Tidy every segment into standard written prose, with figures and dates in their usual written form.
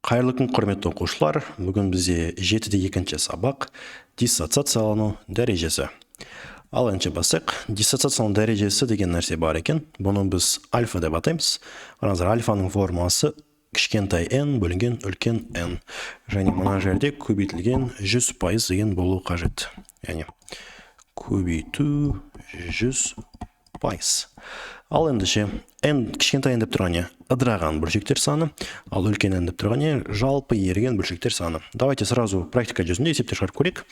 Қайырлы күн, құрметті оқушылар! Бүгін бізде жетіде екінші сабақ: диссоциациялану дәрежесі. Ал ендеше бастайық. Диссоциациялану дәрежесі деген нәрсе бар екен. Бұны біз альфа деп атаймыз. Қараңыздар, альфаның формасы кішкентай n бөлінген үлкен n және мына жерде көбейтілген 100% деген болу қажет, яғни көбейту 100%. Ал ендеше n, кішкентай n деп тұрған не? Ыдыраған бөлшектер саны. Ал үлкен n деп тұрған не? Жалпы еріген бөлшектер саны. Давайте сразу практика жүзінде есептер шығарып көрейік.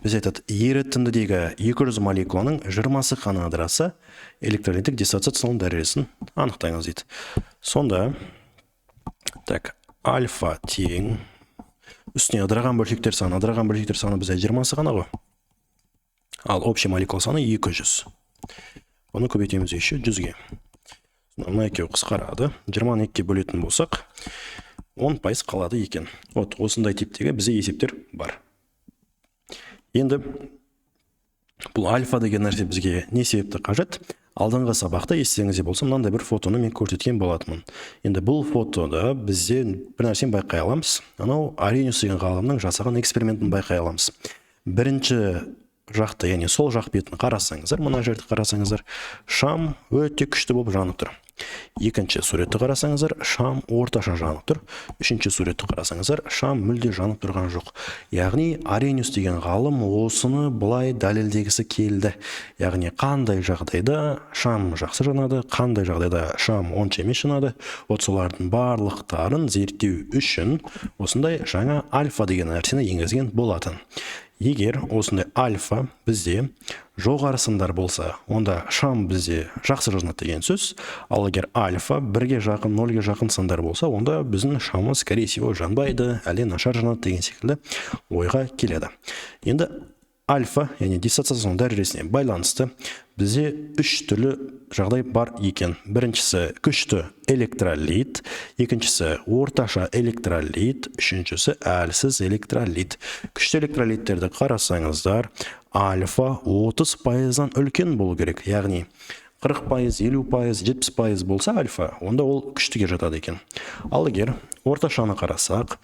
Біз айтады, ерітіндідегі 200 молекуланың 20-сы қана ыдыраса, электролиттік диссоциациялану дәрежесін анықтаңыз дейді. Сонда так, альфа тең үстіне ыдыраған бөлшектер саны. Ыдыраған бөлшектер саны бізде 20-сы ғана ғой, ал общий молекула саны 200. Бұны көбейтеміз еще 100-ге. Мына екеуі қысқарады. 20-ны екіге бөлетін болсақ, 10% қалады екен. Вот осындай типтегі бізде есептер бар. Енді бұл альфа деген нәрсе бізге не себепті қажет? Алдыңғы сабақта, естеріңізде болса, мынандай бір фотоны мен көрсеткен болатынмын. Енді бұл фотода бізде бір нәрсені байқай аламыз. Анау Аррениус деген ғалымның жасаған экспериментін байқай аламыз. Бірінші жақта, яғни сол жақ бетін қарасаңыздар, мына жерді қарасаңыздар, шам өте күшті болып жанып тұр. Екінші суретті қарасаңыздар, шам орташа жанып тұр. Үшінші суретті қарасаңыздар, шам мүлде жанып тұрған жоқ. Яғни Аррениус деген ғалым осыны былай дәлелдегісі келді, яғни қандай жағдайда шам жақсы жанады, қандай жағдайда шам онша емес жанады. Вот солардың барлықтарын зерттеу үшін осындай жаңа альфа деген нәрсені енгізген болатын. Егер осындай альфа бізде жоғары сандар болса, онда шам бізде жақсы жанады деген сөз. Ал егер альфа 1-ге жақын, 0-ге жақын сандар болса, онда біздің шамымыз, скорее всего, жанбайды әлде нашар жанады деген секілді ойға келеді. Енді альфа, яғни диссоциациялану дәрежесіне байланысты бізде үш түрлі жағдай бар екен. Біріншісі – күшті электролит, екіншісі – орташа электролит, үшіншісі – әлсіз электролит. Күшті электролиттерді қарасаңыздар, альфа 30%-дан үлкен болу керек, яғни 40%, 50%, 70% болса альфа, онда ол күштіге жатады екен. Ал егер орташаны қарасақ,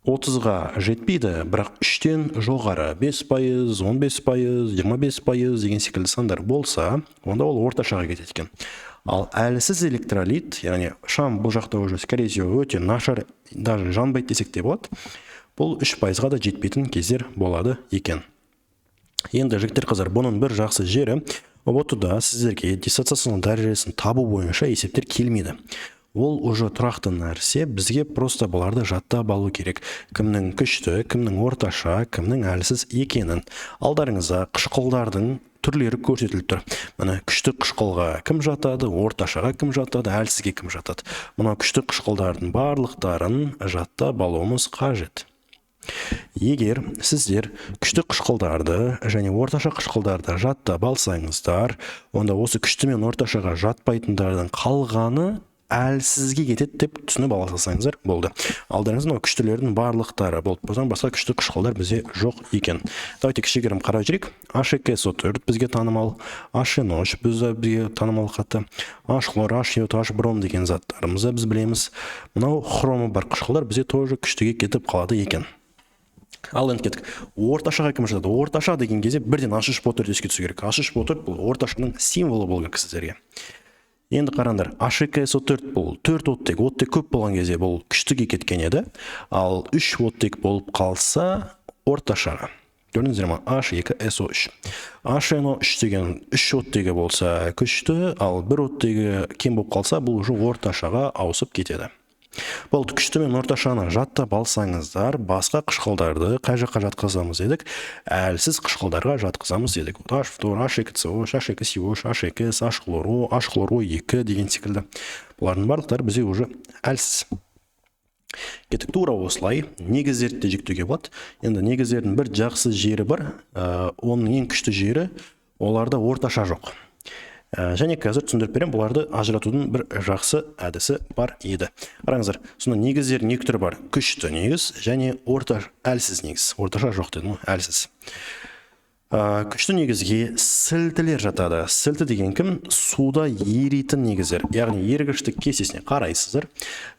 30-ға жетпейді, бірақ үштен жоғары, 5%, 15%, 25% деген секілді сандар болса, онда ол орташаға кетеді екен. Ал әлсіз электролит, яғни шам бұл жақта уже, скорее всего, өте нашар, даже жанбайды десек те болады, бұл 3%-ға да жетпейтін кездер болады екен. Енді, жігіттер, қыздар, бұның бір жақсы жері: ҰБТ да сіздерге диссоциацияның дәрежесін табу бойынша есептер келмейді. Ол уже тұрақты нәрсе. Бізге просто бұларды жаттап алу керек: кімнің күшті, кімнің орташа, кімнің әлсіз екенін. Алдарыңызда қышқылдардың түрлері көрсетіліп тұр. Міне, күшті қышқылға кім жатады, орташаға кім жатады, әлсізге кім жатады. Мына күшті қышқылдардың барлықтарын жаттап алуымыз қажет. Егер сіздер күшті қышқылдарды және орташа қышқылдарды жаттап алсаңыздар, онда осы күшті мен орташаға жатпайтындардың қалғаны әлсізге кетеді деп түсініп ала салсаңыздар болды. Алдарыңызда мынау күштілердің барлықтары болды. Бұдан басқа күшті қышқылдар бізде жоқ екен. Давайте кішігірім қарап жіберейік. H2SO4 бізге танымал, HNO3 бізге танымал қатты, H хлор, H йод, H бром деген заттарымызды біз білеміз. Мынау хромы бар қышқылдар бізде тоже күштіге кетіп қалады екен. Ал енді кеттік, орташаға кім жатады? Орташа деген кезде бірден H3PO4 еске түсу керек. H3PO4 бұл орташаның символы болу керек сіздерге. Енді қараңдар, H2SO4 бұл төрт оттек. Оттек көп болған кезде бұл күштіге кеткен еді, ал үш оттек болып қалса, орташаға. Көрдіңіздер ма? H2SO3. HNO3 деген үш оттегі болса, күшті, ал бір оттегі кем болып қалса, бұл уже орташаға ауысып кетеді. Болды. Күшті мен орташаны жаттап алсаңыздар, басқа қышқылдарды қай жаққа жатқызамыз дедік? Әлсіз қышқылдарға жатқызамыз дедік. H фтор, H2CO, H2CO, H2S, H хлор О, H хлор О екі деген секілді. Бұлардың барлықтары бізде уже әлсіз. Кеттік. Тура осылай негіздерді де жіктеуге болады. Енді негіздердің бір жақсы жері бар, оның ең күшті жері – оларда орташа жоқ. Және қазір түсіндіріп беремін, бұларды ажыратудың бір жақсы әдісі бар еді. Қараңыздар, сонда негіздердің екі түрі бар: күшті негіз және орта әлсіз негіз. Орташа жоқ дедім ғой, әлсіз. Күшті негізге сілтілер жатады. Сілті деген кім? Суда еритін негіздер. Яғни ергіштік кестесіне қарайсыздар,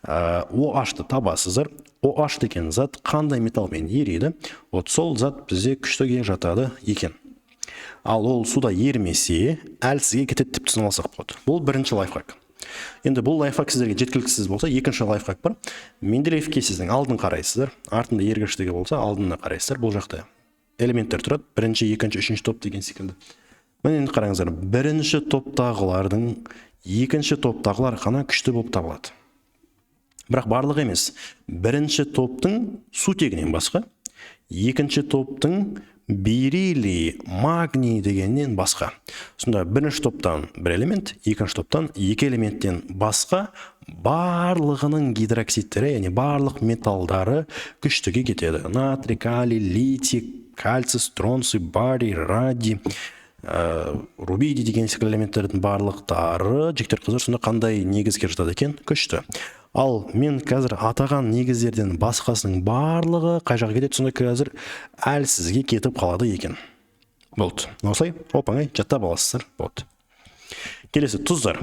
OH-ты табасыздар. OH деген зат қандай металлмен ериді? Вот сол зат бізде күштіге жатады екен. Ал ол суда ерімесе, әлсізге кетеді деп түсініп алсақ болады. Бұл бірінші лайфхак. Енді бұл лайфхак сіздерге жеткіліксіз болса, екінші лайфхак бар. Менделеев кестесінің алдын қарайсыздар. Артында ергіштігі болса, алдына қарайсыздар. Бұл жақта элементтер тұрады. Бірінші, екінші, үшінші топ деген секілді. Міне, енді қараңыздар, бірінші топтағылардың, екінші топтағылар ғана күшті болып табылады. Бірақ барлығы емес. Бірінші топтың сутегінен басқа, екінші топтың бериллий, магний дегеннен басқа. Сонда бірінші топтан бір элемент, екінші топтан екі элементтен басқа барлығының гидроксидтері, яғни барлық металдары күштіге кетеді. Натрий, калий, литий, кальций, стронций, барий, радий, рубидий деген секілді элементтердің барлықтары, жігіттер, қыздар, сонда қандай негізге жатады екен? Күшті. Ал мен қазір атаған негіздерден басқасының барлығы қай жаққа кетеді? Сонда қазір әлсізге кетіп қалады екен. Болды, осылай оп оңай жаттап аласыздар. Болды. Келесі тұздар.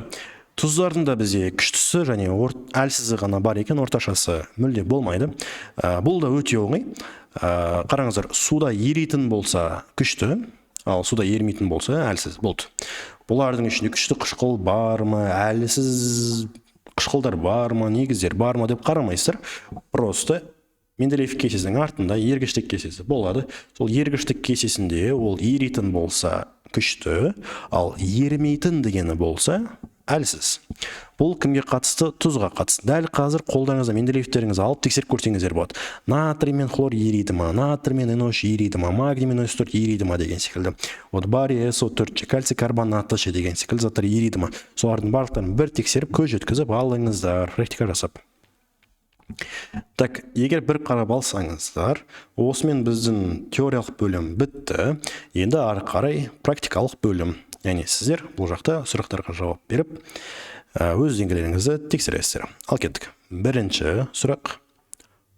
Тұздардың да бізде күштісі және әлсізі ғана бар екен, орташасы мүлде болмайды. Бұл да өте оңай. Қараңыздар, суда еритін болса, күшті, ал суда ерімейтін болса, әлсіз. Болды. Бұлардың ішінде күшті қышқыл бар ма, әлсіз қышқылдар бар ма, негіздер бар ма деп қарамайсыздар. Просто Менделеев кестесінің артында ергіштік кестесі болады. Сол ергіштік кестесінде ол еритін болса, күшті, ал ерімейтін дегені болса, әлсіз. Бұл кімге қатысты? Тұзға қатысты. Дәл қазір қолдарыңызда Менделеевтеріңізді алып, тексеріп көрсеңіздер болады. Натрий мен хлор ериді ма, натрий мен NO3 ериді ма, магний мен SO4 ериді ма деген секілді. Вот барий SO4, кальций карбонаты ше деген секілді заттар ериді ма, солардың барлықтарын бір тексеріп, көз жеткізіп алыңыздар, практика жасап. Так, егер бір қарап алсаңыздар, осымен біздің теориялық бөлім бітті. Енді ары қарай практикалық бөлім, яғни сіздер бұл жақта сұрақтарға жауап беріп, өз деңгейлеріңізді тексересіздер. Ал кеттік. Бірінші сұрақ.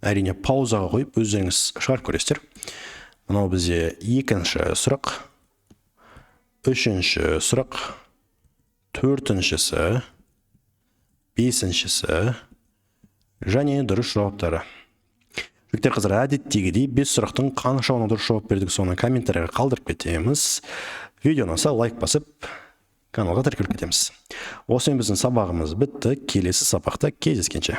Әрине, паузаға қойып, өздеріңіз шығарып көресіздер. Мынау бізде екінші сұрақ, үшінші сұрақ, төртіншісі, бесіншісі және дұрыс жауаптары. Жігіттер, қыздар, әдеттегідей бес сұрақтың қаншауына дұрыс жауап бердік, соны комментарийға қалдырып кетеміз. Видео ұнаса, лайк басып, каналға тіркеліп кетеміз. Осымен біздің сабағымыз бітті. Келесі сабақта кездескенше.